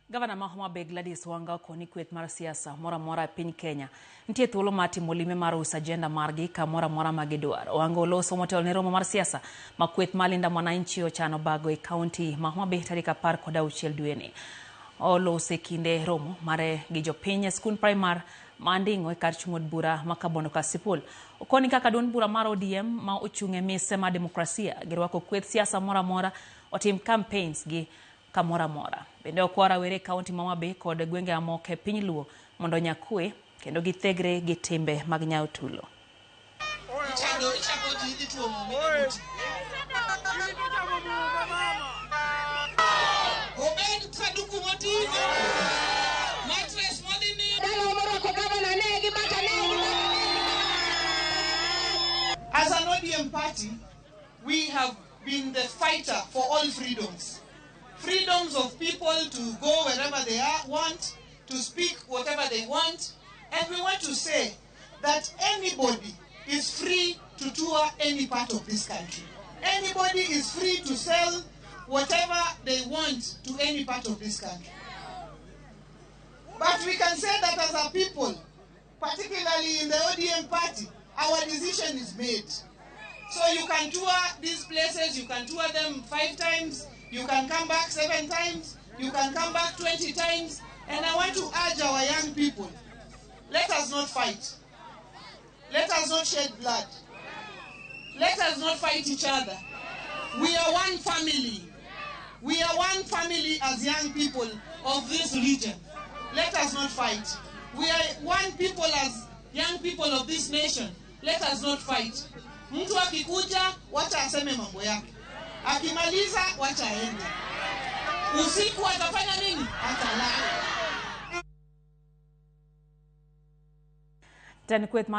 Gavana ma Homa Bay Gladys Wanga okoni kweth mar siasa moro amora e piny Kenya nitie thuolo mar timo limbe mar uso agenda margi kamoro amora ma gidwaro. Wanga oloso motelo ne romo mar siasa ma kweth mar Linda Mwananchi ochano bago e kaunti ma Homa Bay tarik 16 dweni. Oloso e kinde romo mare gi jopiny e skund primar ma Anding'o e kar chung' od bura ma Kabondo Kasipul. Okoni kaka duond bura mar ODM ma ochung' e mise mar demokrasia girwako kweth siasa moro amora otim campaigns gi kamoro amora. Bende okwa rawere e kaunti ma Homa Bay kod gwenge mamoko e piny Luo mondo onya kwe kendo githegre gi timbe mag nyawo tulo. As an ODM party, we have been the fighter for all freedoms. Freedoms of people to go wherever they want, to speak whatever they want. And we want to say that anybody is free to tour any part of this country. Anybody is free to sell whatever they want to any part of this country. But we can say that as a people, particularly in the ODM party, our decision is made. So you can tour these places, you can tour them 5 times, you can come back 7 times, you can come back 20 times. And I want to urge our young people, let us not fight. Let us not shed blood. Let us not fight each other. We are one family. We are one family as young people of this region. Let us not fight. We are one people as young people of this nation. Let us not fight. Mtu akikuja, wacha aseme mambo yake. Akimaliza, wacha aende. Usiku atafanya nini? Atalala. Ten kweth man